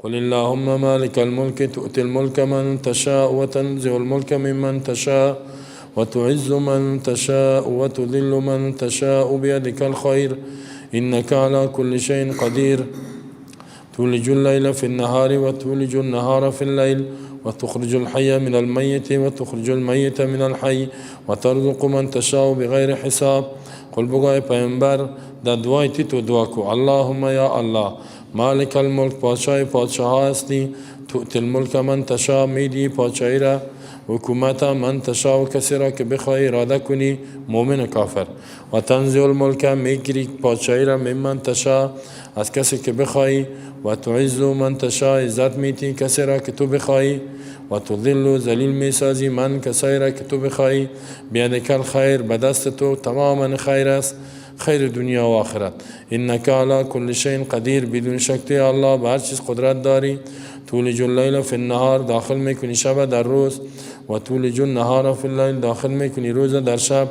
قل اللهم مالك الملك تؤتي الملك من تشاء وتنزع الملك ممن تشاء وتعز من تشاء وتذل من تشاء بيدك الخير إنك على كل شيء قدير. تولج الليل في النهار وتولج النهار في الليل وتخرج الحي من الميت وتخرج الميت من الحي وترزق من تشاء بغير حساب. قل بگو پیامبر در دعای تو دعا کو. اللهم یا الله مالک الملک، پادشاه پادشاه هستی، تؤتی الملک من تشاء، میدی پادشاهی را حکومت من تشاء و کسی را که بخوای اراده کنی، مؤمن کافر. و تنزع الملک، میگیری پادشاهی را ممن تشاء، از کسی که بخوای. و تعز من تشاء، عزت میتی کسی را که تو بخوای. و تذل، ذلیل میسازی من، کسایی را که تو بخوای. بیدک الخیر، به دست تو تماما خیر است، خیر دنیا و آخرت. انک علی کل شیء قدیر، بدون شک تو الله به هر چیز قدرت داری. تولج اللیل فی النهار، داخل میکنی شب در روز. و تولج النهار فی اللیل، داخل میکنی روز در شب.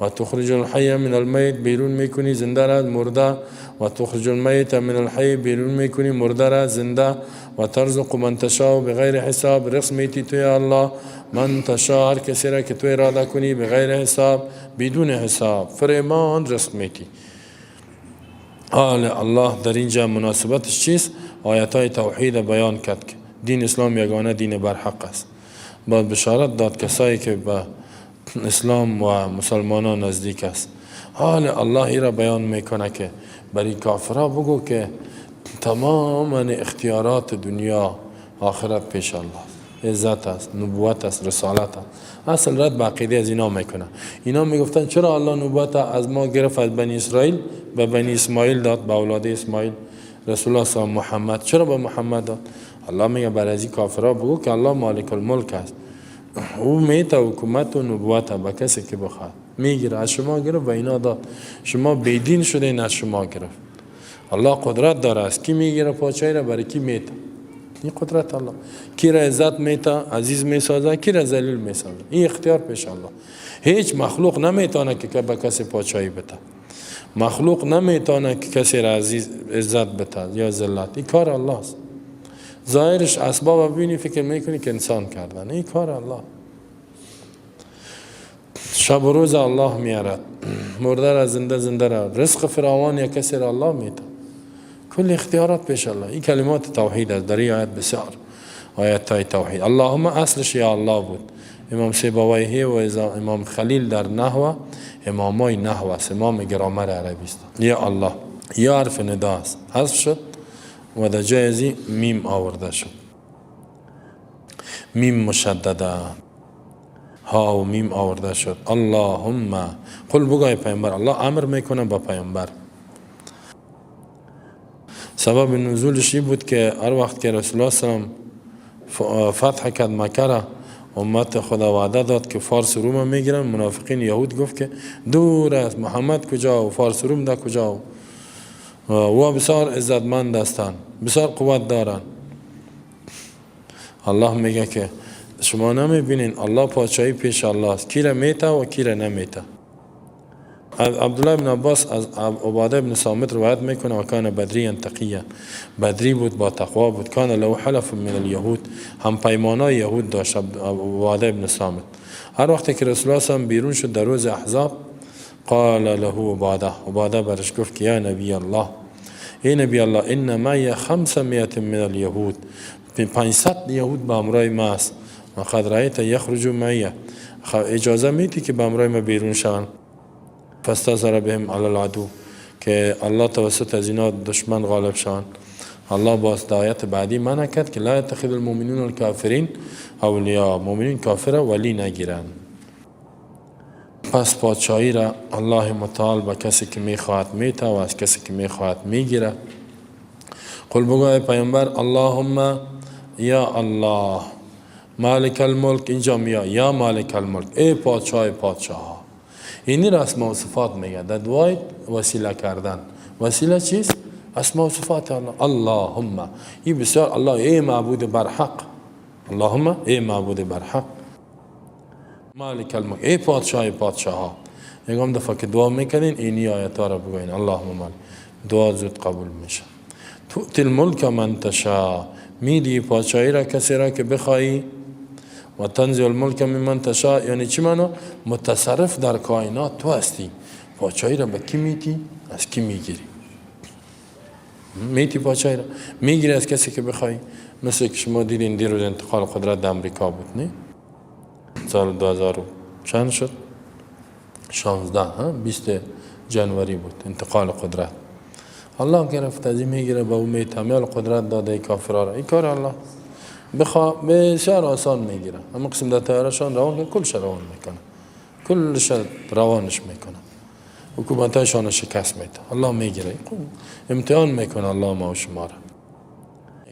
و تخرج الحی من المیت، بیرون میکنی زنده را مرده. و تخرج المیت من الحی، بیرون میکنی مرده را زنده. و ترزق من تشاء بغیر حساب، رزق میتی تو یا الله من تشاء، هر کسی را که تو اراده کنی، بغیر حساب، بدون حساب، فریمان رزق میتی. حال الله در اینجا مناسبتش چیست؟ آیت های توحید بیان کرد که دین اسلام یگانه دین برحق است. بعد بشارت داد کسایی که به اسلام و مسلمانان نزدیک است. حال الله ای را بیان میکنه که برای کافرها بگو که تمام اختیارات دنیا آخرت پیش الله است. عزت است، نبوت است، رسالت است. اصل رد به عقیده از اینا میکنه. اینا میگفتن چرا الله نبوت از ما گرفت، از بنی اسرائیل به بنی اسماعیل داد، به اولاد اسماعیل، رسول الله صلی محمد، چرا به محمد داد؟ الله میگه بر از این کافرها بگو که الله مالک الملک است، او میته حکومت و نبوت به کسی که بخواد میگیره. از شما گرفت و اینا داد، شما بیدین شده، از شما گرفت. الله قدرت داره، از کی میگیره پاچایی را، برای کی میته. این قدرت الله، کی را عزت میته، عزیز میسازه، کی را ذلیل میسازه. این اختیار پیش الله. هیچ مخلوق نمیتونه که به کسی پاچایی بده، مخلوق نمیتونه که کسی را عزیز عزت بده یا ذلت. این کار الله است. ظاهرش اسباب ببینی فکر میکنی که انسان کردن، این کار الله. شب و روز الله میارد، مرده را زنده، زنده را، رزق فراوان یا کسی را الله میده. کل اختیارات پیش الله. این کلمات توحید است. در این آیت بسیار آیت های توحید. اللهم اصلش یا الله بود. امام سیبویه و امام خلیل در نحو، امامای نحو است، امام گرامر عربی است. یا الله یا حرف ندا است، حذف شد و در جای ازی میم آورده شد، میم مشدده، ها و میم آورده شد. اللهم قل، بگو ای پیامبر. الله امر میکنه با پیامبر. سبب نزولش این بود که هر وقت که رسول الله سلام فتح کرد مکه را، امت خدا وعده داد که فارس روم میگیرن. منافقین یهود گفت که دور است، محمد کجا و فارس روم در کجا؟ و بسیار عزتمند هستند، بسیار قوت دارند. الله میگه که شما نمیبینین الله پادشاهی پیش الله است، کی را میته و کی را نمیته. عبدالله بن عباس از عباده بن صامت روایت میکنه و کان بدریا تقیا، بدری بود، با تقوا بود. کان له حلف من الیهود، هم پیمانای یهود داشت عباده بن صامت. هر وقت که رسول الله صلی بیرون شد در روز احزاب، قال له عباده، عباده برش گفت که یا نبی الله، ای نبی الله، ان معی 500 من الیهود، 500 یهود به همراه ما است. و قد رأیت یخرج معی، اجازه میدی که به همراه ما بیرون شوند؟ فاستظهر بهم علی العدو، که الله توسط از اینا دشمن غالب شوند. الله باز آیت بعدی منع کرد که لا یتخذ المؤمنون الکافرین اولیاء، مؤمنین کافر ولی نگیرند. پس پادشاهی را الله متعال به کسی که میخواهد میته و از کسی که میخواهد میگیره. قل، بگو ای پیامبر، اللهم یا الله مالک الملک. اینجا میا یا مالک الملک، ای پادشاه پادشاه ها. اینی را اسماء و صفات میگه در دعای وسیله کردن. وسیله چیست؟ اسماء و صفات الله. اللهم این بسیار الله، ای معبود برحق. اللهم ای معبود برحق، مالک الملک، ای پادشاه پادشاه ها. یکم دفعه که دعا میکنین اینی آیت ها را بگوین، اللهم مالک، دعا زود قبول میشه. تؤتی الملک من تشاء. میدی پادشاهی را کسی را که بخواهی، و تنزع الملک ممن تشاء. یعنی چی معنا؟ متصرف در کائنات تو هستی. پادشاهی را به کی میتی؟ از کی میگیری؟ میتی پادشاهی را میگیری از کسی که بخوای. مثل که شما دیدین دیروز انتقال قدرت در امریکا بود، نه؟ سال 2000 چند شد؟ 16 ها، 20 جنوری بود انتقال قدرت. الله گرفت از این میگیره به او میتمیال قدرت داده ای کافرها را. این کار الله بخوا بسیار آسان میگیره. اما قسم در طیاره‌شان روان که کلش روان میکنه، کلش روانش میکنه، حکومتایشان شکست میده. الله میگیره، امتحان میکنه الله ما و شما را.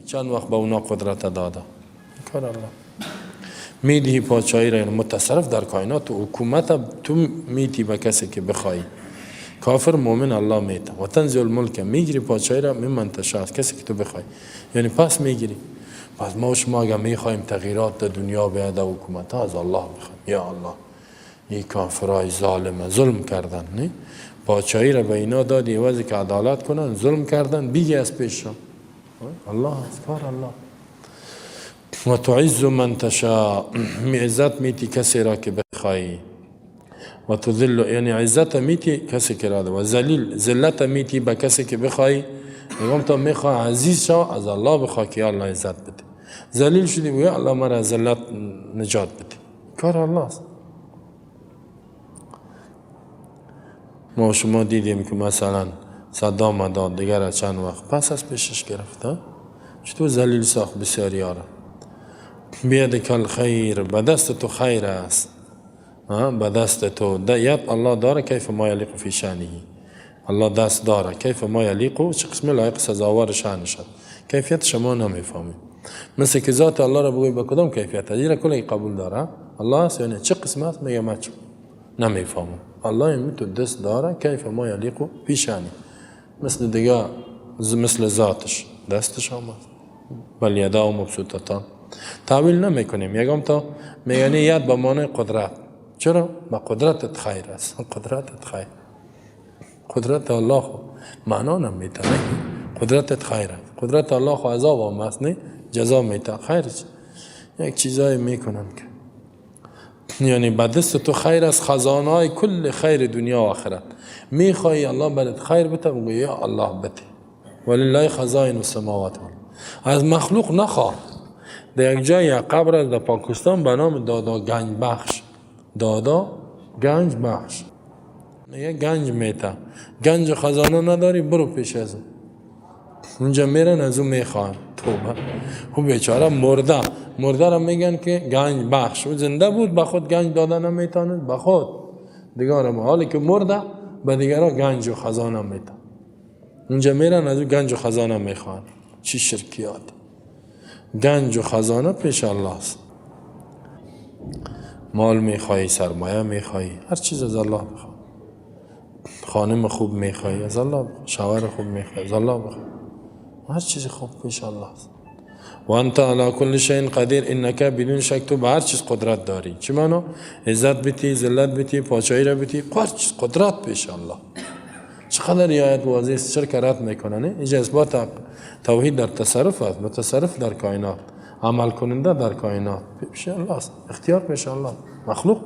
چند وقت به اونا قدرت داده. این کار الله. میدهی پادشاهی را، متصرف در کائنات و حکومت تو میتی به کسی که بخوای. کافر مؤمن الله میته. و تنزع الملک، میگیری پادشاهی را ممن تشاء، از کسی که تو بخوای. یعنی پس میگیری. پس ما و شما اگر میخوایم تغییرات در دنیا بیاد و حکومت ها، از الله بخوایم. یا الله این کافرای ظالمه ظلم کردن، نه؟ پادشاهی را به اینا دادی عوضی که عدالت کنن، ظلم کردن، بیگی از پیششان. الله از کار الله. و تعز من تشاء، عزت میتی کسی را که بخوای. و تذل، یعنی عزت میتی کسی که را ده، و ذلیل ذلت میتی به کسی که بخوای. میگم تا میخوای عزیز شو، از الله بخوای که الله عزت بده. ذلیل شدی بگوی الله مرا از ذلت نجات بده. کار الله است. ما شما دیدیم که مثلا صدام داد دیگر چند وقت پس از پیشش گرفت، چطور ذلیل ساخت بسیاری ها را. بیدک الخیر، به دست تو خیر است، به دست تو ید الله داره، کیف ما یلیق فی شانه. الله دست داره، کیف ما یلیق، چه قسم لایق سزاوار شانش است. کیفیت شما نمیفهمید. مثل که ذات الله را بگوی به کدام کیفیت است، این کلی قبول داره الله است، یعنی چه قسم است میگه من نمیفهمم. الله می تو دست داره، کیف ما یلیق فی شانه، مثل دیگه مثل ذاتش دستش هم است. بل یداه مبسوطتان. تاویل نمیکنیم. یکم تا میگن ید به معنی قدرت. چرا؟ با قدرتت خیر است. قدرتت خیر، قدرت الله خو معنا نمیتونه. قدرتت خیر است. قدرت الله خو عذاب هم است، نه جزا میته. خیر یک چیزای میکنن که یعنی به دست تو خیر است، خزانه های کل خیر دنیا و آخرت. میخوای الله برات خیر بده، بگو یا الله بده. ولله خزائن السماوات. از مخلوق نخواه. در یک جای یک قبر است در پاکستان به نام دادا گنج بخش. دادا گنج بخش میگه گنج میته، گنج خزانه نداری برو پیش از اون. اونجا میرن از اون میخوان. توبه، او بیچاره مرده، مرده را میگن که گنج بخش. او زنده بود به خود گنج داده نمیتونه، به خود دیگه حالی که مرده به دیگرا گنج و خزانه میته. اونجا میرن از اون گنج و خزانه میخوان. چی شرکیات! گنج و خزانه پیش الله است. مال میخوای، سرمایه میخوای، هر چیز از الله بخواه. خانم خوب میخوای از الله بخواه، شوهر خوب میخوای از الله بخواه، هر چیز خوب پیش الله است. و انت علی کل شیء قدیر، انک بدون شک تو به هر چیز قدرت داری. چی معنا؟ عزت بیتی، ذلت بیتی، پادشاهی را بیتی، هر چیز قدرت پیش الله. چقدر آیت واضح است، شرک رد میکنه. نه اینجا اثبات توحید در تصرف است، متصرف در کائنات، عمل کننده در کائنات پیش الله است، اختیار پیش الله. مخلوق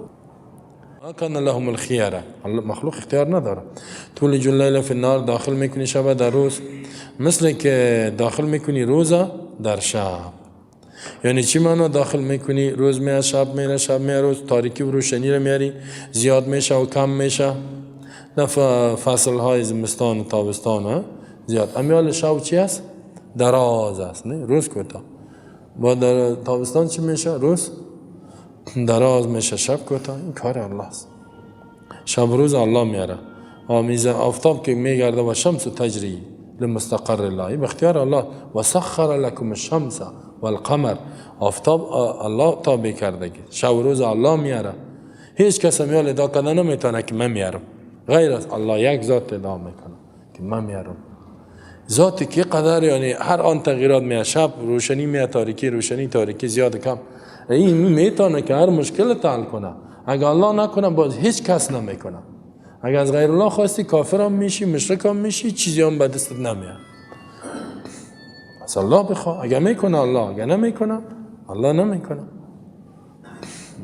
ما کان لهم الخيره، مخلوق اختیار نداره. تولج اللیل فی النهار، داخل میکنی شب در روز، مثل که داخل میکنی روز در شب. یعنی چی معنا داخل میکنی؟ روز میاد شب میره، شب میاد روز، تاریکی و روشنی رو میاری، زیاد میشه و کم میشه. نه فصل های زمستان و تابستان زیاد. امیال شب چی است؟ دراز است، نه روز کوتاه. با در تابستان چی میشه؟ روز دراز میشه، شب کوتاه. این کار الله است. شب روز الله میاره. آمیزه آفتاب که میگرده و شمس تجری لمستقر الله، به اختیار الله. و سخر لکم الشمس والقمر، آفتاب الله تابع کرده، شب روز الله میاره. هیچ کس میال ادعا کنه نمیتونه که من میارم، غیر از الله. یک ذات ادعا میکنه که من میارم. ذاتی که قدر، یعنی هر آن تغییرات میاد، شب روشنی میاد، تاریکی روشنی، تاریکی زیاد کم. این میتونه که هر مشکل حل کنه. اگه الله نکنه باز هیچ کس نمیکنه. اگه از غیر الله خواستی کافر هم میشی، مشرک هم میشی، چیزی هم به دستت نمیاد. از الله بخواه، اگه میکنه الله، اگه نمیکنه الله نمیکنه.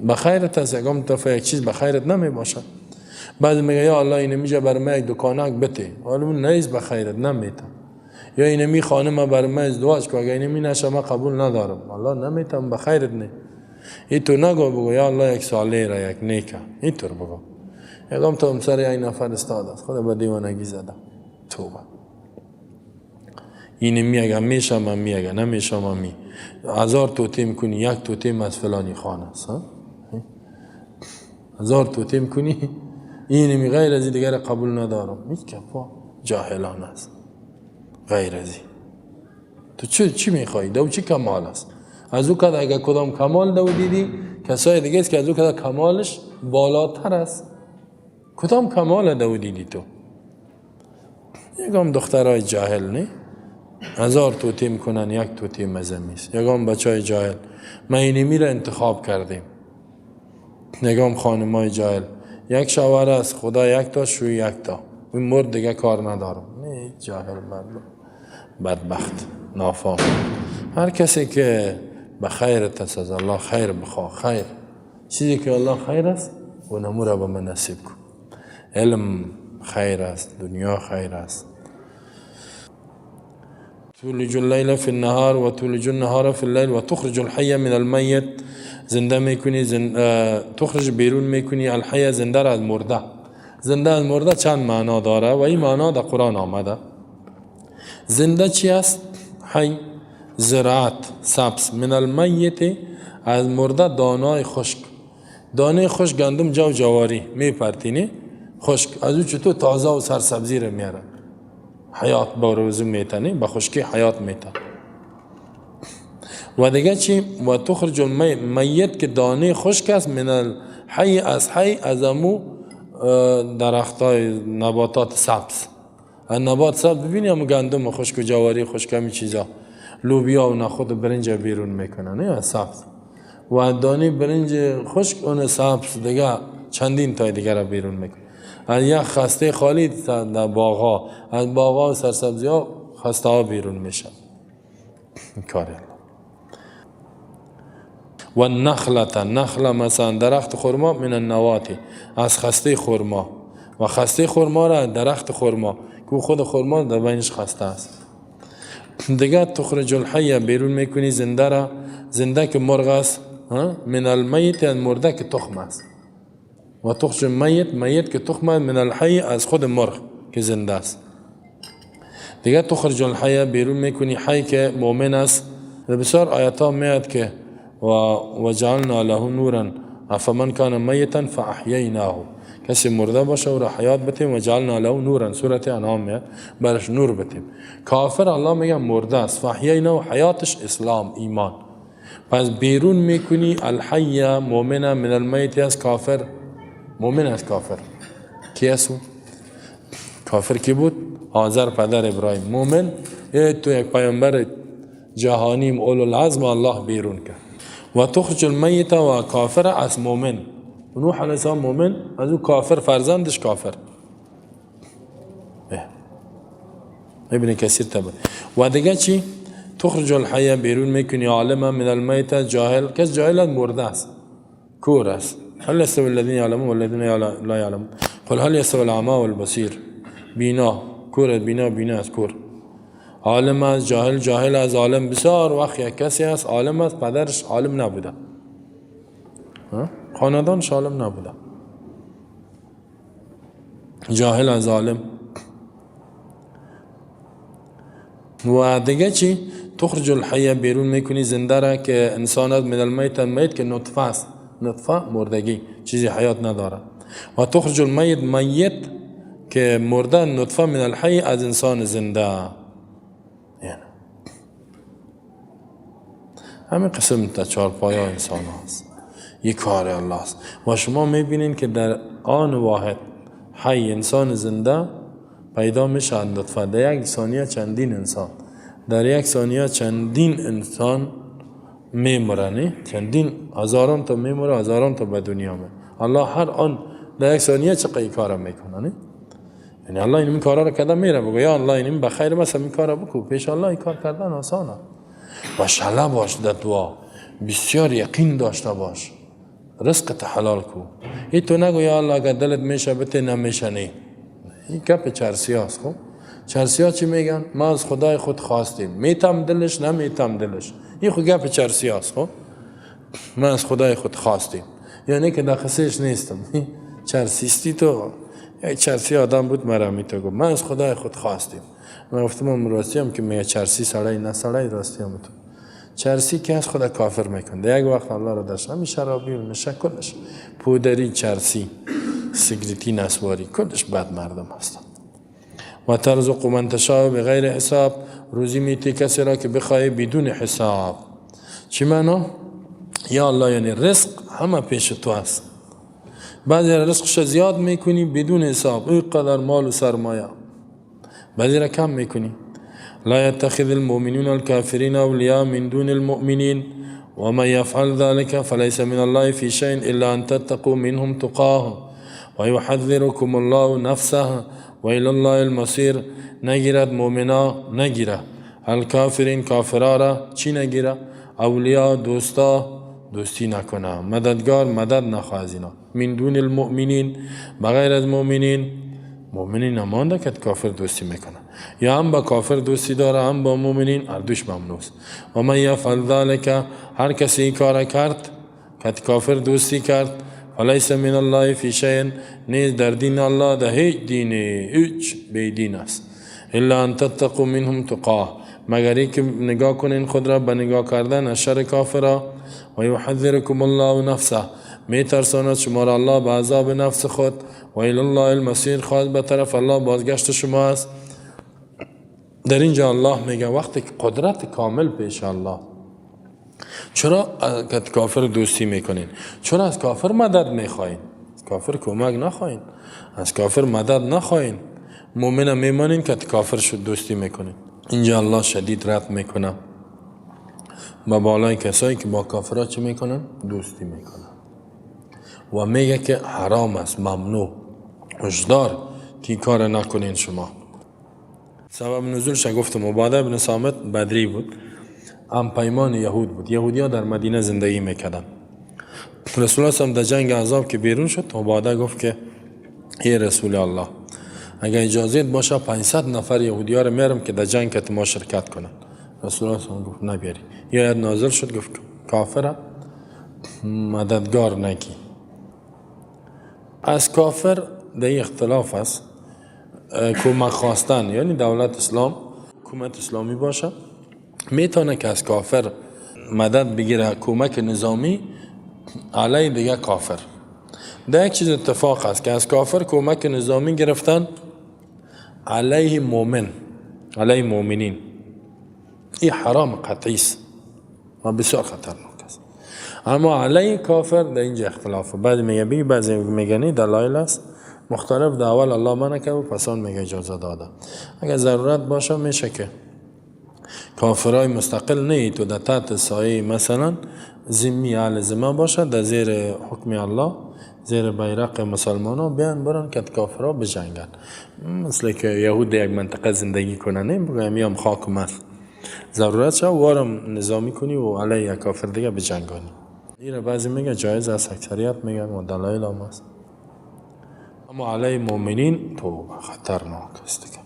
بخیرت است، یکم دفعه یک چیز بخیرت نمی باشه. بعد میگه یا الله اینو میجه بر من یک دکانک بته، حالا اون نیست بخیرت نمیته. یا اینو می خانم بر من ازدواج کو، اگه اینو می نشه من قبول ندارم، الله نمیتم بخیرت نه. ای تو نگو، بگو یا الله یک صالح را یک نیکه، اینطور بگو. یکم تو سر یک نفر استاد است، خدا به دیوانگی زده، توبه. اینو می اگه میشه من می، اگه نمیشه من می. هزار توتیم کنی یک توتیم از فلانی خانه است، هزار توتیم کنی اینو می غیر از دیگر قبول ندارم. هیچ کفا جاهلان است. غیر از تو چی میخوایی؟ دو چی کمال است؟ از او کد اگه کدام کمال دو دیدی کسای دیگه است که از او کد کمالش بالاتر است. کدام کمال دو دیدی تو؟ یکم دخترای جاهل نه هزار توتیم کنن یک توتیم مزمیست. یکم بچای جاهل ما اینمی را انتخاب کردیم. یکم خانمای جاهل یک شوهر است، خدا یک تا شوی یک تا، این مرد دیگه کار ندارم. نه جاهل مردم بدبخت نافهم. هر کسی که به خیرت است از الله خیر بخواه، خیر چیزی که الله خیر است و نمو را به من نصیب کن. علم خیر است، دنیا خیر است. تولج اللیل فی النهار و تولج النهار فی اللیل و تخرج الحی من المیت. زنده میکنی، تخرج بیرون میکنی الحی زنده را از مرده. زنده از مرده چند معنا داره و این معنا در قرآن آمده. زنده چی است؟ حی، زراعت، سبز. من المیت از مرده دانای خشک. دانه خشک گندم جو جواری میپرتینی خشک، از او چطور تازه و سرسبزی رو میاره، حیات با روزو میتنی، با خشکی حیات میتن. و دیگه چی؟ و تخرج المیت که دانه خشک است، من الحی از حی از امو درختای نباتات سبز. از نبات سبز ببینی هم گندم خشک و جواری خشک همین چیزا، لوبیا و نخود و برنج بیرون میکنن نه سبز. و دانه برنج خشک اون سبز دیگه چندین تای دیگه را بیرون میکنه. از یک خسته خالی در باغا، از باغا و سرسبزی ها خسته ها بیرون میشن. کار الله. و نخلتا، نخله مثلا درخت خرما، من النواتی از خسته خرما، و خسته خرما را درخت خرما که خود خرما در بینش خسته است. دیگه تخرج الحی بیرون میکنی زنده را، زنده که مرغ است، من المیت مرده که تخم است. و تخرج میت، میت که تخم است، من الحی از خود مرغ که زنده است. دیگه تخرج الحی بیرون میکنی حی که مؤمن است. بسیار آیات ها میاد که و جعلنا له نورا افمن کان میتا فاحییناه، کسی مرده باشه و را حیات بتیم. و جعلنا له نورا، سورة انعام میاد برش نور بتیم. کافر الله میگه مرده است، فاحییناه حیاتش اسلام ایمان. پس بیرون میکنی الحی مؤمن من المیت از کافر، مؤمن از کافر. کی است؟ کافر کی بود؟ آذر پدر ابراهیم. مؤمن تو یک پیامبر جهانی اولو العزم الله بیرون کرد. و تخرج المیت و کافر از مؤمن. نوح علیه السلام مؤمن، از او کافر فرزندش کافر. ابن کثیر تبع. و دیگه چی؟ تخرج الحی بیرون میکنی عالم من المیت جاهل، کس جاهل مرده است، کور است. هل يستوي الذين يعلمون والذين لا يعلمون قل هل يستوي الأعمى والبصير. بینا کور، بینا بینا است کور. عالم است جاهل، جاهل از عالم. بسیار وقت یک کسی است عالم است، پدرش عالم نبوده، خاندانش عالم نبوده، جاهل از عالم. و دیگه چی؟ تخرج الحی بیرون میکنی زنده را که انسان است، من المیت میت که نطفه است، نطفه مردگی چیزی حیات نداره. و تخرج المیت میت که مرده، نطفه من الحی از انسان زنده. یعنی همین قسم تا چهار پایا انسان هست. یک کار الله است. و شما میبینین که در آن واحد حی انسان زنده پیدا میشه نطفه. در یک ثانیه چندین انسان، در یک ثانیه چندین انسان میمرنه، چندین هزاران تا میمره، هزاران تا به دنیا میاد. الله هر آن در یک ثانیه چقدر کار میکنه. یعنی الله این کارا رو کردن میره بگو یا الله این بخیر مثلا این کارا بکو. پیش الله این کار کردن آسانه. و شله باش در دعا، بسیار یقین داشته باش، رزق حلال کو. ای تو نگو یا الله اگر دلت میشه بته، نمیشه نه. این گپ چرسی هست. خب چرسی ها چی میگن؟ ما از خدای خود خواستیم، میتم دلش نمیتم دلش. این خود گپ چرسی هست. خب ما از خدای خود خواستیم، یعنی که دخصش نیستم. چرسیستی تو، یک چرسی آدم بود مرا می تو گفت من از خدای خود خواستیم. من گفتم من راستی هم که میگه چرسی سړی نه سړی، راستی هم تو چرسی که از خدا کافر میکنه. یک وقت الله را داشت همین شرابی و نشه کلش پودری، چرسی، سیگریتی، نسواری، کلش بد مردم هستن. و ترزق من تشاء بغیر حساب، روزی میتی کسی را که بخوای بدون حساب. چی معنا؟ یا الله یعنی رزق همه پیش تو است. بعضی رزقش زیاد میکنی بدون حساب، اینقدر مال و سرمایه، بعضی را کم میکنی. لا يتخذ المؤمنون الكافرين أولياء من دون المؤمنين ومن يفعل ذلك فليس من الله في شيء إلا أن تتقوا منهم تقاه ويحذركم الله نفسه وإلى الله المصير. نگیرد مؤمنا نگیره الکافرین کافرا را چی نگیره؟ اولیا دوستا دوستی نکنه، مددگار مدد نخواه از اینا. من دون المؤمنین بغیر از مؤمنین، مؤمنین نمانده که کافر دوستی میکنه، یا هم با کافر دوستی داره هم با مؤمنین، هر دوش ممنوع است. و من یفعل ذلک، هر کسی این کار کرد که کافر دوستی کرد، فلیس من الله فی شیء، نیز در دین الله ده هیچ دینی، هیچ بی دین است. الا ان تتقوا منهم تقاه، مگر اینکه نگاه کنین خود را به نگاه کردن از شر کافرا. و یحذرکم الله نفسه، می ترساند شما را الله به عذاب نفس خود. و الی الله المصیر، خواهد به طرف الله بازگشت شما است. در اینجا الله میگه وقتی که قدرت کامل پیش الله، چرا کافر دوستی میکنین؟ چرا از کافر مدد میخواین؟ از کافر کمک نخواین، از کافر مدد نخواین، مؤمن میمانین که کافر شد دوستی میکنین. اینجا الله شدید رد میکنه با بالای کسایی که با کافرها چی میکنن؟ دوستی میکنن و میگه که حرام است، ممنوع، هشدار که کار نکنین شما. سبب نزولش گفتم عباده بن صامت بدری بود، هم پیمان یهود بود، یهودی ها در مدینه زندگی میکردن. رسول الله صلی در جنگ عذاب که بیرون شد، عباده گفت که ای رسول الله اگر اجازه باشه 500 نفر یهودی ها رو میارم که در جنگ که ما شرکت کنن. رسول الله صلی گفت نبیاری. یه آیت نازل شد گفت کافر مددگار نگی. از کافر در اختلاف است، کمک خواستن، یعنی دولت اسلام حکومت اسلامی باشه میتونه که از کافر مدد بگیره، کمک نظامی علیه دیگه کافر. در یک چیز اتفاق است که از کافر کمک نظامی گرفتن علیه مؤمن، علیه مؤمنین، این حرام قطعی است و بسیار خطرناک است. اما علیه کافر در اینجا اختلاف، بعضی میگه بی، بعضی میگه نی، دلایل است مختلف. در اول الله منع کرد و پسان میگه اجازه داده. اگر ضرورت باشه میشه که کافرای مستقل نه، تو در تحت سایه مثلا ذمی اهل ذمه باشه، در زیر حکم الله، زیر بیرق مسلمان ها بیان برن که کافرها بجنگن، مثل که یهود یک منطقه زندگی کنن، نه بگم میام خاک مست، ضرورت شد وارم نظامی کنی و علیه کافر دیگه بجنگانی. این بعضی میگه جایز است، اکثریت میگن و دلایل هم است. اما علیه مؤمنین تو خطرناک است دیگه.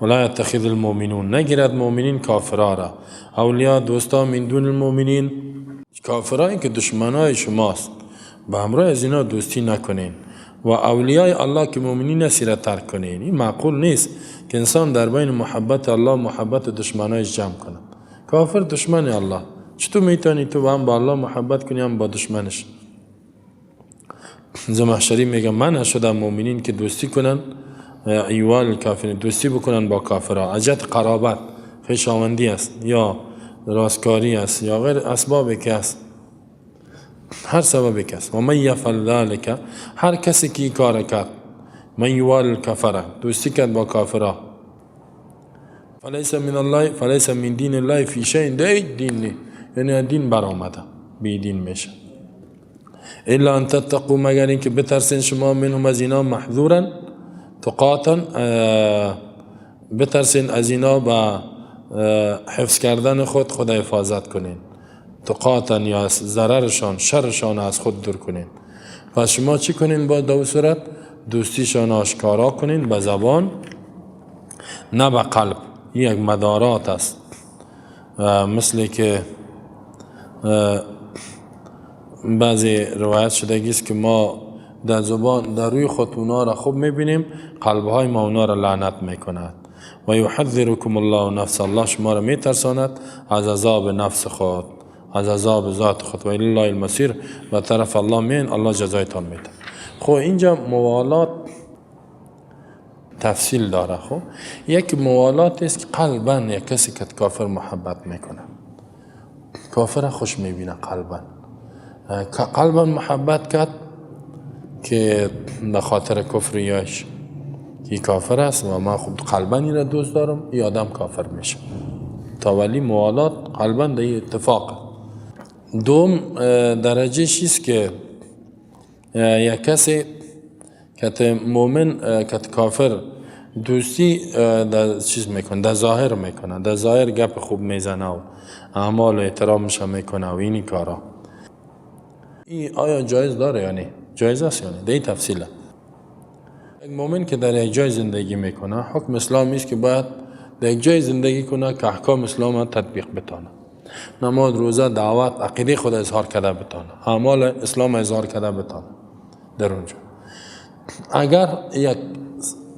ولا يتخذ المؤمنون، نگیرد مؤمنین کافرا را اولیا دوستا من دون المؤمنین، کافرایی که دشمنای شماست به همراه از اینا دوستی نکنین و اولیای الله که مؤمنین است را ترک کنین. این معقول نیست که انسان در بین محبت الله محبت دشمنایش جمع کنه. کافر دشمن الله، چطور میتونی تو هم با الله محبت کنی هم با دشمنش؟ زمخشری میگه منع شده مؤمنین که دوستی کنن ایوال کافرین، دوستی بکنن با کافرها، عجت قرابت خویشاوندی است یا راستکاری است یا غیر اسبابی که است، هر سببی که است. و من یفعل ذلک، هر کسی که کار کرد، من یوال الکفره، دوستی کرد با کافرها، فلیس من الله فلیس من دین الله فی شیء، دین نی، یعنی دین برآمده، بی دین میشه. الا ان تتقوا، مگر اینکه بترسین شما منهم از اینا محذورا، تقاتن بترسین از اینا با حفظ کردن خود خود حفاظت کنین. تقاتن یا ضررشان شرشان از خود دور کنین. پس شما چی کنین با دو صورت؟ دوستیشان آشکارا کنین به زبان نه به قلب. این یک مدارات است، مثل که بعضی روایت شدگی است که ما در زبان در روی خود اونا را خوب میبینیم، قلبهای ما اونا را لعنت میکند. و یحذرکم الله نفس، الله شما را میترساند از عذاب نفس خود، از عذاب ذات خود. و الی الله المصیر، و طرف الله مین، الله جزایتان میده. خب اینجا موالات تفصیل داره. خب یک موالات است که قلبا یک کسی که کافر محبت میکنه، کافر خوش میبینه قلبا، قلبا محبت کرد که به خاطر کفریاش که کافر است و من خب قلبا این را دوست دارم، این آدم کافر میشه. تا ولی موالات قلبا در اتفاق. دوم درجه است که یک کسی که مؤمن که کافر دوستی در چیز میکنه، در ظاهر میکنه، در ظاهر گپ خوب میزنه و اعمال و احترامش میکنه و اینی کارا، این آیا جایز داره یا نه؟ جایز است یا نه؟ در این تفصیله. یک مؤمن که در یک جای زندگی میکنه، حکم اسلامی است که باید در یک جای زندگی کنه که احکام اسلام تطبیق بتانه، نماز، روزه، دعوت، عقیده خود اظهار کرده بتانه، اعمال اسلام اظهار کرده بتانه در اونجا. اگر یک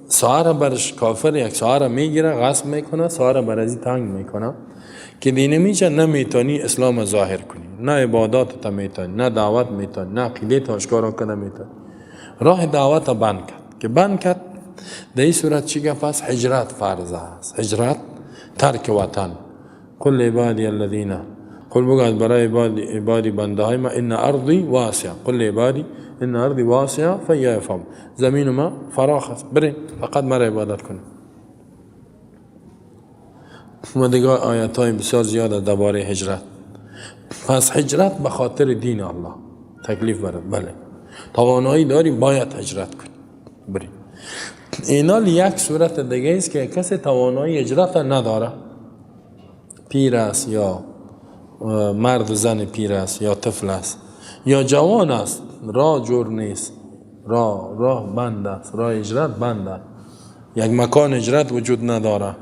ساعه برش کافر یک ساعه میگیره، غصب میکنه، ساعه بر ازی تنگ میکنه که دینه میشه نمیتونی اسلام ظاهر کنی، نه عبادات تا میتونی، نه دعوت میتونی، نه عقیده تا آشکارا کنه میتونی. راه دعوت بند کرد که بند کرد، در این صورت چی گفت؟ پس هجرت فرض است. هجرت ترک وطن. قل عبادی الذین، قل بگو برای عبادی بنده های ما، ان ارضی واسعه، قل عبادی ان ارضی واسعه فیافهم، زمین ما فراخ است، برین فقط مرا عبادت کنید. و دیگه آیت های بسیار زیاد درباره هجرت. پس هجرت به خاطر دین الله تکلیف برد، بله توانایی داری باید هجرت کنی، برین. اینال یک صورت دیگه است که کسی توانایی هجرت نداره، پیر است یا مرد و زن پیر است یا طفل است یا جوان است، راه جور نیست، راه بند است، راه هجرت بند است، یک مکان هجرت وجود نداره.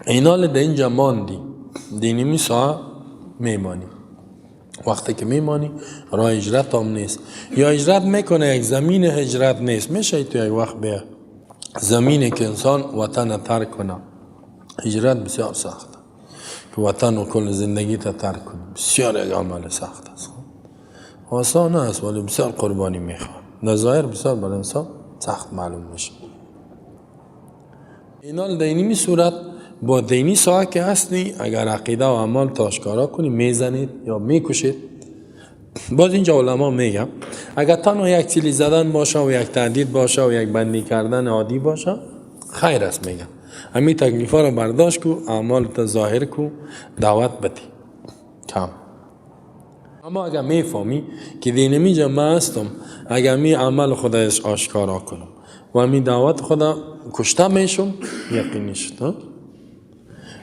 اینال در اینجا ماندی، دینیمی ساعه میمانی، وقتی که میمانی راه هجرت هم نیست، یا هجرت میکنه یک زمین هجرت نیست، میشه تو یک وقت بیا زمینی که انسان وطن ترک کنه، هجرت بسیار سخت که وطن و کل زندگی تا ترک کنی، بسیار یک عمل سخت است، آسان است ولی بسیار قربانی میخواد، در ظاهر بسیار بر انسان سخت معلوم میشه. اینال دینی صورت با دینی ساعه که هستی، اگر عقیده و اعمال تا آشکارا کنی میزنید یا میکشید. باز اینجا علما میگم اگر تنها یک چیلی زدن باشه و یک تهدید باشه و یک بندی کردن عادی باشه خیر است، میگم همین تکلیفا رو برداشت کو، اعمال تا ظاهر کو، دعوت بدی کم. اما اگر میفهمی که دینمی جمع هستم، اگر می عمل خود آشکارا کنم و می دعوت خدا کشته میشم، یقینی شد،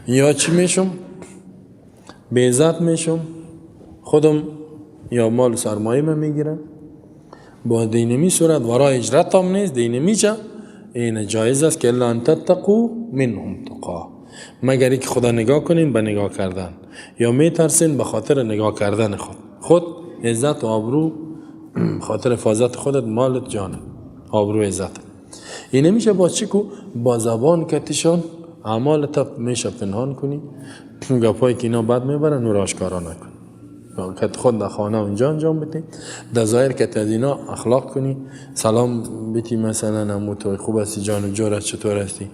یا چی میشم؟ بی عزت میشم خودم یا مال سرمایه من میگیرم. با دینمی صورت ورای هجرت هم نیست، دینمی چه این جایز است که الا ان تتقوا منهم تقا، مگر اینکه خدا نگاه کنین به نگاه کردن، یا میترسین به خاطر نگاه کردن خود عزت و آبرو، خاطر حفاظت خودت، مالت، جانت، آبرو، عزت. این نمیشه با چی کو؟ با زبان کتیشان اعمال تا میشه پنهان کنی، گپایی که اینا بد میبرن نور آشکارا نکن، که خود در خانه اونجا انجام بدی، در ظاهر که از اینا اخلاق کنی، سلام بیتی مثلا امو تو خوب هستی جان و جور چطور هستی،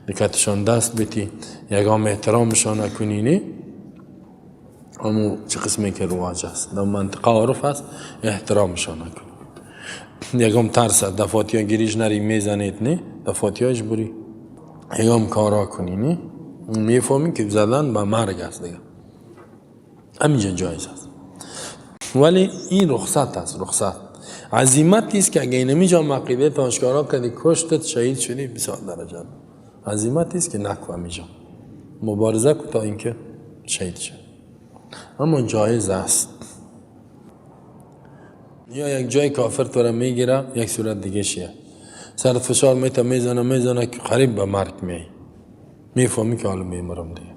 دکتشان دست بیتی، یگام احترامشان نکنی، نه امو چه قسمی که رواج است در منطقه عرف است، احترامشان نکنی، یگام ترس دفاتیا گیریش نری میزنید، نه دفاتیاش بری، یگام کارا کنی، نه میفهمی که زدن به مرگ است دیگه، همینجا جایز است. ولی این رخصت است، رخصت. عزیمت است که اگه اینمی عقیده تا آشکارا کردی کشتت شهید شدی، بسیار درجه. عزیمت است که نکو همیجا مبارزه کو تا اینکه شهید شد. اما جایز است. یا یک جای کافر تو را میگیره، یک صورت دیگه شیه، سر فشار میته، میزنه میزنه که قریب به مرگ میای، میفهمی که حالا میمرم دیگه.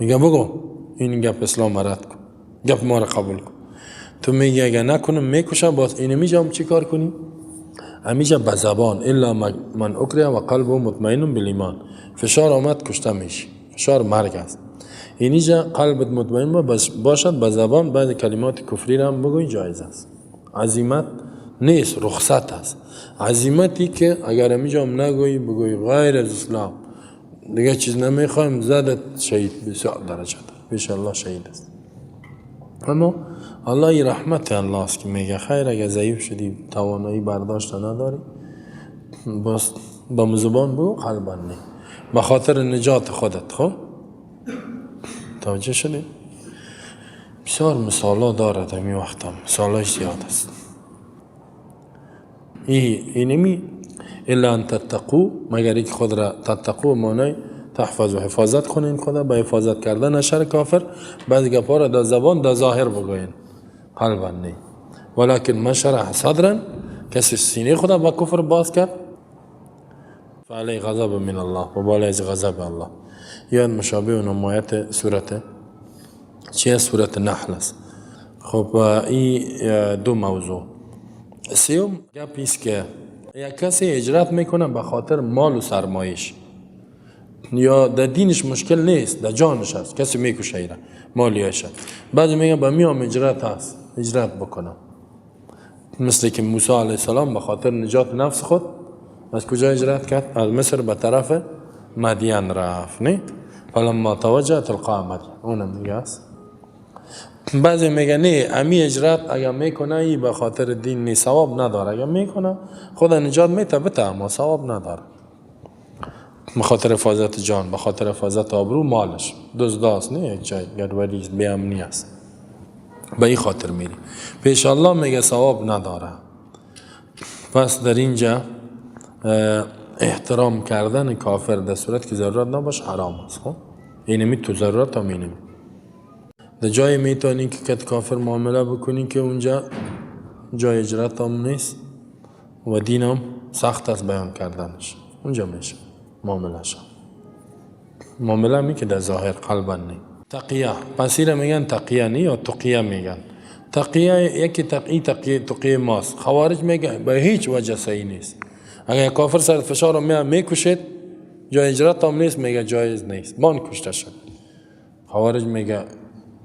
میگه بگو این گپ اسلام رد کن، گپ ما را قبول کن. تو میگی اگه نکنم میکشم. باز اینمی جام چی کار کنی؟ همیشه به زبان الا من اکره و قلبه مطمئن بالایمان. فشار آمد کشته میشی، فشار مرگ است. اینجا قلبت مطمئن باشد، به زبان بعض کلمات کفری را هم بگوی جایز است. عزیمت نیست، رخصت است. عزیمتی که اگر همیجا هم نگویی، بگویی غیر از اسلام دیگه چیز نمیخوایم، زدت شهید، بسیار درجه داره، پیش الله شهید است. اما الله رحمت الله است که میگه خیر اگه ضعیف شدی، توانایی برداشت نداری، باز با زبان بگو، قلبا نه، به خاطر نجات خودت. خب توجه شدی؟ بسیار مثالا دارد، همی وقتا مثالایش زیاد است. اینمی الا ان تتقو، مگر اینکه خود را تتقو معنی تحفظ و حفاظت کنین، خدا به حفاظت کردن شر کافر بعضی گپا را در زبان در ظاهر بگوین، قلبا نه. ولكن من شرح صدرا، کسی سینه خدا با کفر باز کرد، فعلی غضب من الله، و بالای از غضب الله. یا مشابه و نمایت سورت چیه؟ سورت نحل است. خب این دو موضوع. سیوم گپ است که یک کسی هجرت میکنه به خاطر مال و سرمایش، یا در دینش مشکل نیست، در جانش هست، کسی میکشه ایره مالیش هست. بعد میگه به میام هجرت هست، هجرت بکنم. مثل که موسی علیه السلام به خاطر نجات نفس خود از کجا هجرت کرد؟ از مصر به طرف مدین رفت، نه؟ فلما توجه تلقاء مدین، اونم دیگه است. بعضی میگه نه، امی هجرت اگر میکنه ای به خاطر دین نی، ثواب نداره. اگر میکنه خدا نجات میته بته، اما ثواب نداره. به خاطر حفاظت جان، به خاطر حفاظت آبرو، مالش دزداست، نه یک جای گڑبڑی است، بی امنی است، به این خاطر میری پیش الله، میگه ثواب نداره. پس در اینجا احترام کردن کافر در صورت که ضرورت نباشه حرام است. خب اینمی تو ضرورت هم اینمی در جای میتونی که کت کافر معامله بکنی که اونجا جای هجرت هم نیست و دینم سخت است بیان کردنش، اونجا میشه معامله شد. معامله می که در ظاهر، قلبا نی. تقیه، پس ایره میگن تقیه نی یا تقیه میگن. تقیه یکی تقیه تقیه تقیه ماست. خوارج میگه به هیچ وجه صحیح نیست. اگر کافر سر فشار رو میکشید، جای هجرت هم نیست، میگه جایز نیست، بان کشته شد. خوارج میگه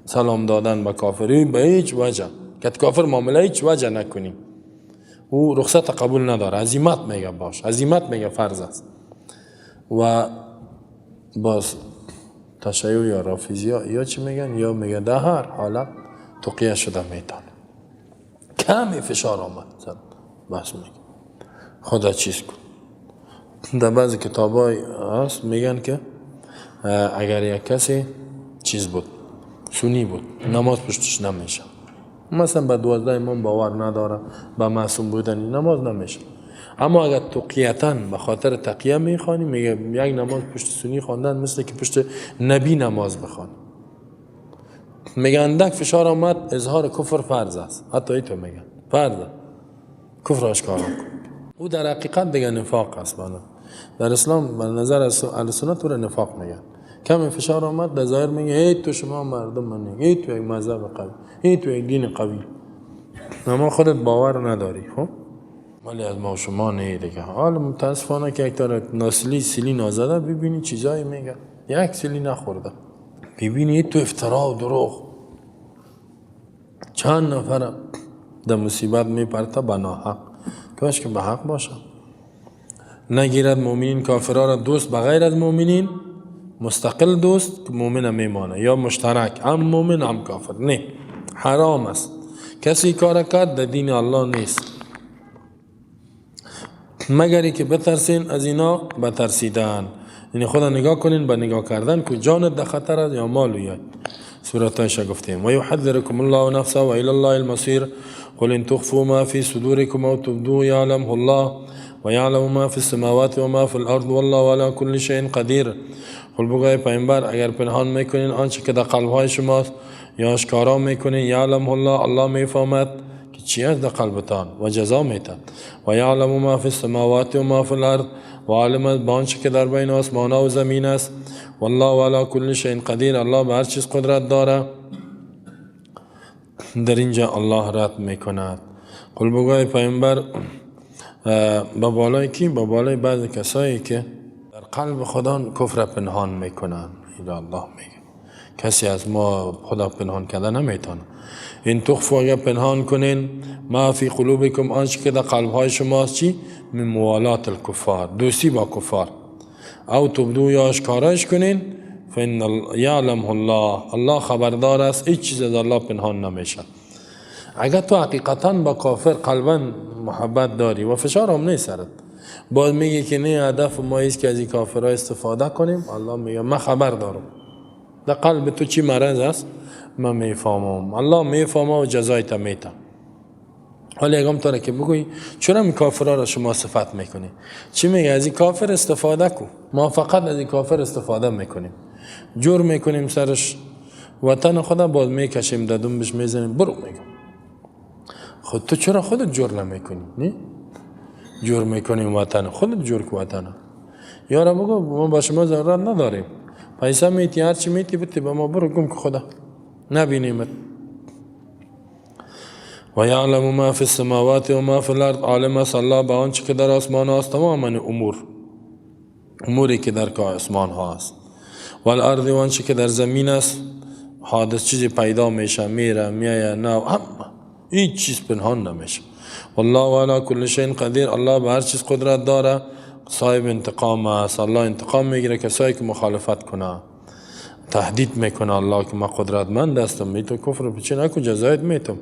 سلام دادن به کافری به هیچ وجه، که کافر معامله هیچ وجه نکنی، او رخصت قبول نداره. عزیمت میگه باش، عزیمت میگه فرض است. و باز تشیع یا رافضی یا چی میگن؟ یا میگه در هر حالت تقیه شده میتونه. کمی فشار آمد بس میگه خدا چیز کن. در بعضی کتاب هست میگن که اگر یک کسی چیز بود، سنی بود، نماز پشتش نمیشه، مثلا به 12 امام باور نداره، به معصوم بودن نماز نمیشه. اما اگر تقیتاً به خاطر تقیه میخوانی، میگه یک نماز پشت سنی خواندن مثل که پشت نبی نماز بخوانی. میگه اندک فشار آمد اظهار کفر فرض است، حتی ایتو میگن فرض کفر آشکارا کن. او در حقیقت دیگه نفاق است. بنا در اسلام به نظر اهل سنت او را نفاق میگن. کم فشار آمد در ظاهر میگه ای تو شما مردم من، ای تو یک مذهب قوی، ای تو یک دین قوی، اما خودت باور نداری. خب ولی از ما و شما نه دیگه. حال متاسفانه که یک طرف نسلی سیلی نازده ببینی چیزایی میگه، یک سیلی نخورده، ببینی تو افترا و دروغ. چند نفر در مصیبت میپرته به ناحق، کاش که به حق باشه. نگیرد مؤمنین کافرها را دوست بغیر از مؤمنین، مستقل دوست که مؤمن میمانه یا مشترک، هم مؤمن هم کافر، نه حرام است. کسی کار کرد در دین الله نیست، مگر که بترسین از اینا بترسیدن. یعنی خدا نگاه کنین، به نگاه کردن که جانت در خطر است یا مال و یا صورتایش گفتیم. و یحذرکم الله نفسه و الی الله المصیر قل ان تخفوا ما فی صدورکم او تبدوه یعلمه الله و یعلم ما فی السماوات و ما فی الارض والله علی کل شیء قدیر. قل بگوی پیامبر اگر پنهان میکنین آنچه که در قلبهای شماست یا آشکارا میکنین، یعلمه الله، الله میفهمد که چی است در قلبتان و جزا میتد. و یعلم ما فی السماوات و ما فی الارض، و عالم است به آنچه که در بین آسمان و زمین است. والله علی کل شیء قدیر، الله به هر چیز قدرت داره. در اینجا الله رد میکند. قل بگوی پیامبر به بالای کی؟ به بالای بعض کسایی که در قلب خدا کفر پنهان میکنن. الله میگه کسی از ما خدا پنهان کرده نمیتونه. این تخفوا، اگر پنهان کنین، ما فی قلوبکم، آنچه که در قلبهای شماست، چی؟ من موالات الکفار، دوستی با کفار، او تبدو، یا آشکارش کنین، فإن یعلمه الله، الله خبردار است، هیچ چیز از الله پنهان نمیشه. اگر تو حقیقتا با کافر قلبا محبت داری و فشار هم نیست سرت، باز میگی که نه، هدف ما ایست که از این کافرها استفاده کنیم، الله میگه من خبر دارم در قلب تو چی مرض است، من میفهمم، الله میفهمه و جزای تا میته. حالا یکم تا که بگویی چرا این کافرها را شما صفت میکنی؟ چی میگه؟ از این کافر استفاده کو. ما فقط از این کافر استفاده میکنیم، جور میکنیم سرش، وطن خدا باز میکشیم، ددم بهش میزنیم، برو. میگم خود تو چرا خودت جور نمیکنی؟ نه جور میکنیم وطن خودت جور کو وطن. یارا بگو ما با شما ضرورت نداریم، پیسه میتی هر چی میتی بتی به ما، برو گم که خدا نبینیمت. و یعلم ما فی السماوات و ما فی الارض، عالم است الله به آنچه که در آسمان هاست، تمام امور، اموری که در آسمان هاست، و الارض، و آنچه که در زمین است. حادث چیزی پیدا میشه، میره میایه، نه هم هیچ چیز پنهان نمیشه. والله علی کل شیء قدیر، الله به هر چیز قدرت داره، صاحب انتقام است. الله انتقام میگیره کسایی که مخالفت کنه، تهدید میکنه الله که من قدرتمند هستم، می تو کفر پیچه نکن، جزایت میتم.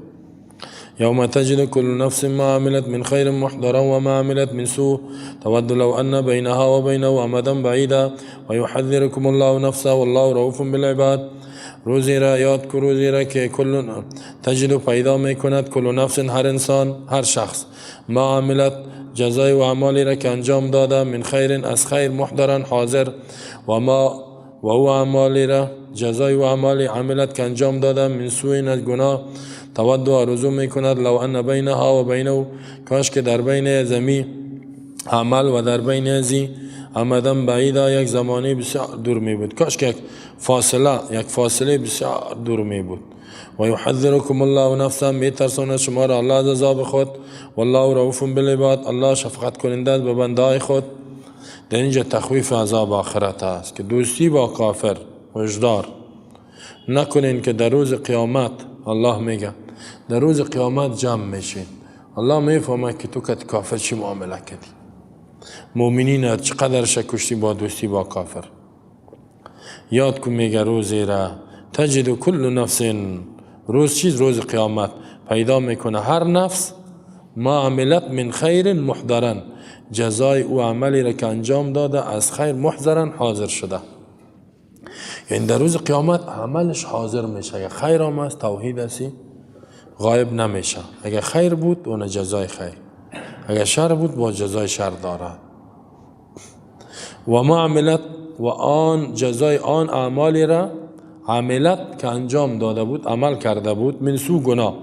یوم تجد كل نفس ما عملت من خیر محضرا و ما عملت من سوء تود لو ان بینها و بینه امدا بعیدا و یحذرکم الله نفسه والله رؤوف بالعباد. روزی را یاد کو، روزی را که کل تجد پیدا میکند، کل نفس هر انسان، هر شخص، ما عملت جزای و اعمالی را که انجام داده، من خیر از خیر، محضرا حاضر، و ما و او اعمالی را جزای و اعمالی عملت که انجام داده، من سوء از گناه، تود آرزو میکند، لو ان بینها و بینه، کاش که در بین زمین عمل و در بین ازی امدن بعیدا، یک زمانی بسیار دور می بود، کاش که یک فاصله، یک فاصله بسیار دور می بود. و یحذرکم الله نفسا، میترساند شما را الله از عذاب خود. والله رؤوف بالعباد، الله شفقت کننده است به بنده خود. در اینجا تخویف عذاب آخرت است که دوستی با کافر هشدار نکنین که در روز قیامت، الله میگه در روز قیامت جمع میشین، الله میفهمه که تو که کافر چی معامله کردی، مؤمنین چقدر کشتی با دوستی با کافر. یاد کن میگه روزی را تجد کل نفس، روز چیز؟ روز قیامت پیدا میکنه هر نفس ما عملت من خیر محضرا، جزای او عملی را که انجام داده از خیر، محضرا حاضر شده. یعنی در روز قیامت عملش حاضر میشه، اگه خیر هم است توحید هستی غایب نمیشه، اگه خیر بود اون جزای خیر، اگه شر بود با جزای شر داره. و ما عملت، و آن جزای آن اعمالی را عملت که انجام داده بود، عمل کرده بود، من سو گناه،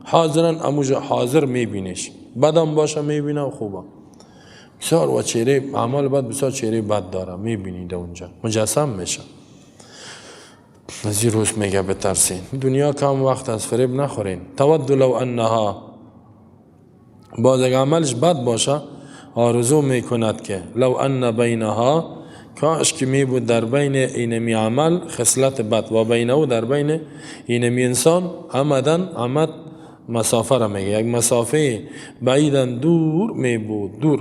حاضرن اموجا حاضر میبینیش، بدم باشه میبینه و خوبه بسیار، و چهره اعمال بد بسیار چهره بد داره، میبینید اونجا مجسم میشه. از این روز میگه بترسین، دنیا کم وقت از فریب نخورین. تود لو انها، باز اگه عملش بد باشه آرزو میکند که لو ان بینها، کاش که می بود در بین اینمی عمل خصلت بد و بینه در بین اینمی انسان عمدن، عمد مسافه را میگه، یک مسافه بعیدن دور می بود، دور،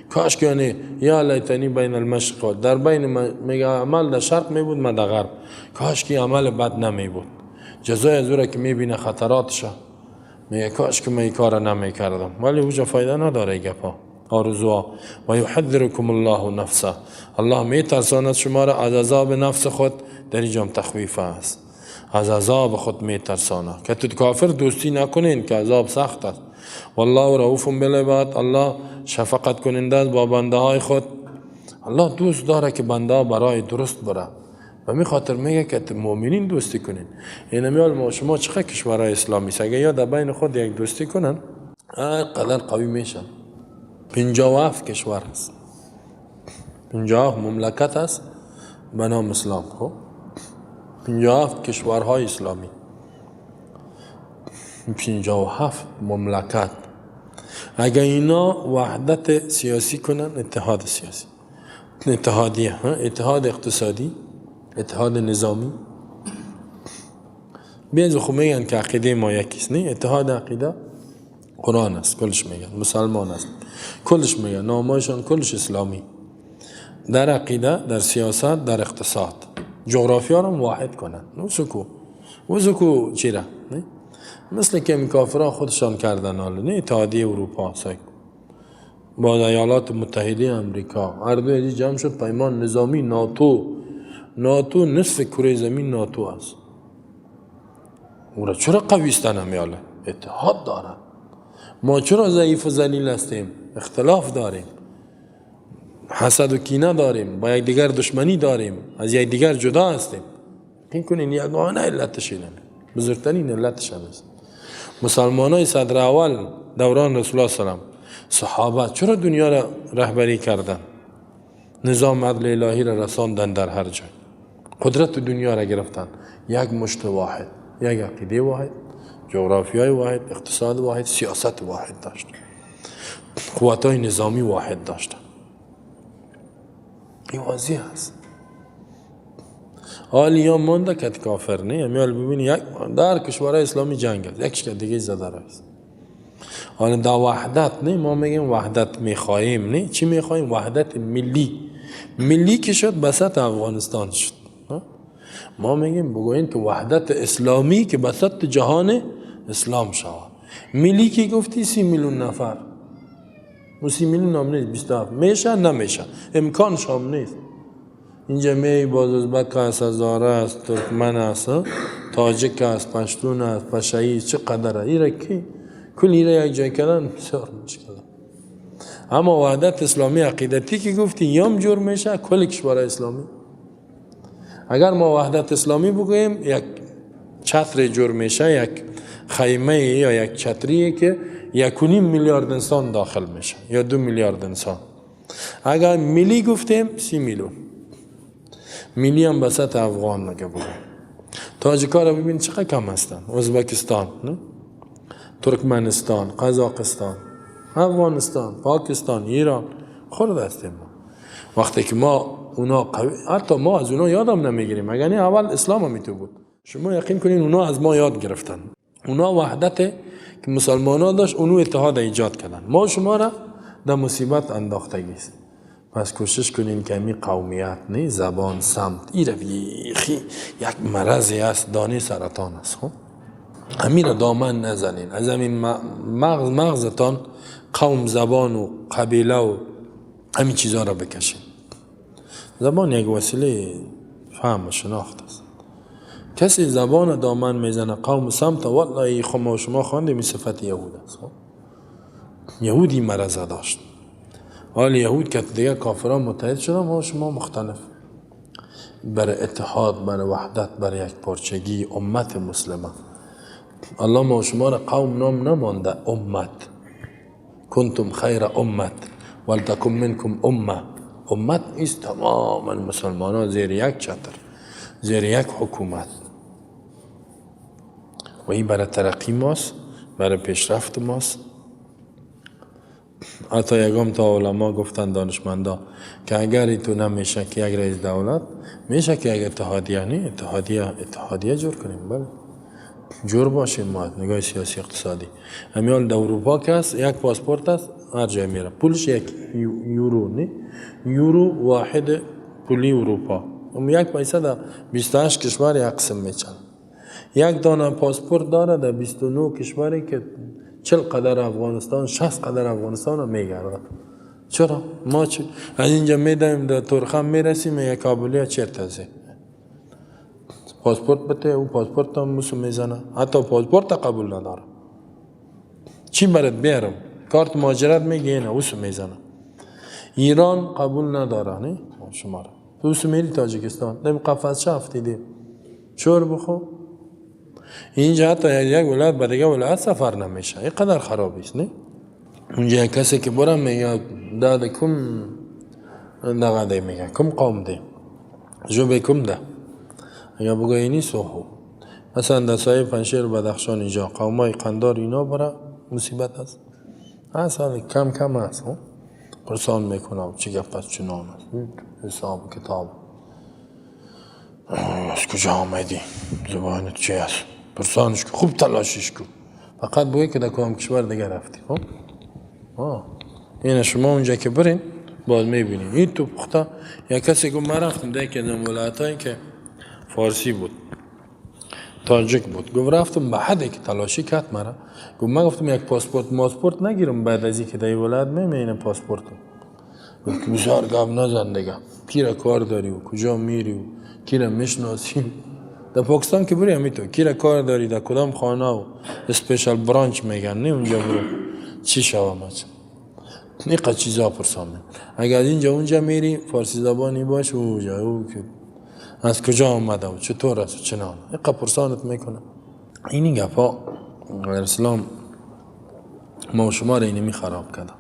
کاش که یعنی یا لیتنی بین المشرق، در بین میگه عمل در شرق می بود ما در غرب، کاش که عمل بد نمی بود، جزای از او را که میبینه خطراتش میگه کاش که من این کار نمی کردم، ولی اوجا فایده نداره گپا آرزوها. و یحذرکم الله نفسه، الله میترساند شما را از عذاب نفس خود. در اینجا تخویف است. از عذاب خود میترسانه که تو کافر دوستی نکنین که عذاب سخت است. والله رؤوف بالعباد، الله شفقت کننده است با بنده های خود. الله دوست داره که بنده ها برای درست بره و می خاطر میگه که مؤمنین دوستی کنین. اینمیال ما شما چقدر کشورهای اسلامی است، اگه یا در بین خود یک دوستی کنن قدر قوی میشن. 57 کشور است، 57 مملکت است به نام اسلام. خب 57 کشورهای اسلامی، 57 مملکت، اگه اینا وحدت سیاسی کنن، اتحاد سیاسی، اتحادیه، اتحاد اقتصادی، اتحاد نظامی، بیز خو میگن که عقیده ما یکیست، نه اتحاد عقیده قرآن است، کلش میگن مسلمان است، کلش میگن نامایشان کلش اسلامی، در عقیده، در سیاست، در اقتصاد، جغرافیا رو واحد کنن. نو سکو چیره؟ نه مثل که این کافرها خودشان کردن حالا، نه اتحادیه اروپا سایکو با ایالات متحده امریکا، هر دو جمع شد پیمان نظامی ناتو. ناتو نصف کره زمین ناتو است. او را چرا قوی استن همیاله؟ اتحاد دارن. ما چرا ضعیف و ذلیل هستیم؟ اختلاف داریم، حسد و کینه داریم، با یکدیگر دشمنی داریم، از یکدیگر جدا هستیم. این کنین یگانه علتش اینه، بزرگترین علتش هم است. مسلمان های صدر اول دوران رسول الله سلام، صحابه چرا دنیا را رهبری کردن؟ نظام عدل الهی را رساندن در هر جای، قدرت دنیا را گرفتن. یک مشت واحد، یک عقیده واحد، جغرافیای واحد، اقتصاد واحد، سیاست واحد داشت، قوت‌های نظامی واحد داشتن. این واضح است. حالی یا مانده که کافر نه، امیال ببینی یک در کشورهای اسلامی جنگ است، یک شکل دیگه زده است. حالا در وحدت نه، ما میگیم وحدت میخواهیم، نه چی میخواهیم؟ وحدت ملی. ملی که شد بسط افغانستان شد. ما میگیم بگوییم که وحدت اسلامی که بسط جهان اسلام شود. ملی که گفتی 30 میلیون نفر، و 30 میلیون هم نیست، 27 میشه نمیشه، امکانش هم نیست. اینجا می باز ازبک است، هزاره است، ترکمن است، تاجک است، پشتون است، پشایی، چقدره ایره کی کل ایره یک جای کردن بسیار مشکله. اما وحدت اسلامی عقیدتی که گفتی یام جور میشه کل کشور اسلامی. اگر ما وحدت اسلامی بگوییم یک چتر جور میشه، یک خیمه یا یک چتریه که 1.5 میلیارد انسان داخل میشه یا 2 میلیارد انسان. اگر ملی گفتیم 30 میلیون، ملی هم بسط افغان نگه بگویم. تاجیکا را ببین چقدر کم هستن، ازبکستان، ترکمنستان، قزاقستان، افغانستان، پاکستان، ایران، خورد هستیم ما. وقتی که ما اونا قوی، حتی ما از اونا یادم نمیگیریم، اگر نه اول اسلام هم تو بود. شما یقین کنین اونا از ما یاد گرفتن، اونا وحدت که مسلمان ها داشت اونو اتحاد ایجاد کردن، ما شما را در مصیبت انداختگی است. پس کوشش کنین که می قومیت نه زبان سمت ای بیخی یک مرضی است، دانه سرطان است. خب همین را دامن نزنین، از همین مغزتان قوم، زبان و قبیله و همین چیزها را بکشین. زبان یک وسیله فهم و شناخت است. کسی زبان دامن میزنه قوم سمت، والله خب ما شما خواندیم صفت یهود است. خب یهودی مرض داشت، حال یهود که دیگه کافران متحد شدن، ما شما مختلف بر اتحاد، بر وحدت، بر یک پارچگی امت مسلمه. الله ما شما را قوم نام نمانده، امت. کنتم خیر امت ولتکن منکم امه. امت ایست تمام مسلمان ها زیر یک چتر، زیر یک حکومت. و این برای ترقی ماست، برای پیشرفت ماست. حتی یکم تا علما گفتن دانشمندا که اگر تو نمیشه که یک رئیس دولت میشه که یک اتحادیه، نه اتحادیه جور کنیم، بله جور باشیم. ما نگاه سیاسی اقتصادی همیال در اروپا که است یک پاسپورت است، هر جای میره پولش یک یورو، نه یورو واحد پولی اروپا، اون یک پیسه در 28 کشور یک قسم میچن. یک دانه پاسپورت داره در 29 کشوری که 40 قدر افغانستان، 60 قدر افغانستان رو میگرده. چرا؟ ما چه؟ از اینجا میدهیم در ترخم میرسیم یک کابلی چرت ازه. پاسپورت بده، او پاسپورت هم مسو میزنه، حتی پاسپورت قبول نداره. چی برات بیارم؟ کارت مهاجرت میگه نه، اوسو میزنه. ایران قبول نداره نه شما را. تو اوسو میری تاجیکستان، دم قفس چه افتیدی؟ چور بخو. اینجا حتی یک ولایت به دیگه ولایت سفر نمیشه، اینقدر خراب است نه؟ اونجا یک کسی که برم میگه داد کم دغه دی، میگه کم قوم دی، ژبه کم ده. اگه بگه اینی سوخو مثلا در سایه پنجشیر بدخشان اینجا قومای قندار اینا برا مصیبت است، اصلا کم کم است. پرسان میکنم چه گپ است چنان است، حساب کتاب از کجا آمدی، زبانت چی است، پرسانش کو، خوب تلاشش کو، فقط بگه که در کدام کشور دیگه رفتی. خب اینه شما اونجا که برین باز میبینی این تو پخته. یا کسی گفت من رفتم در یکی از ولایتایی که فارسی بود، تاجیک بود، گفت رفتم به حدی که تلاشی کرد مرا، گفت من گفتم یک پاسپورت ماسپورت نگیرم بعد از اینکه در این ولایت میمینه پاسپورتم. گفت که بسیار گپ نزن دیگه، کی را کار داری و کجا میری و کی را میشناسی. در پاکستان که بری همیتو کی را کار داری، در کدام خانه و special branch میگن نه، اونجا برو چی شوم اچ اینقدر چیزا پرسان. اگر اینجا اونجا میری فارسی زبانی باش، اونجا او که از کجا آمده و چطور است و چنان اینقدر پرسانت میکنه. این گپا در اسلام ما و شما را اینمی خراب کرده.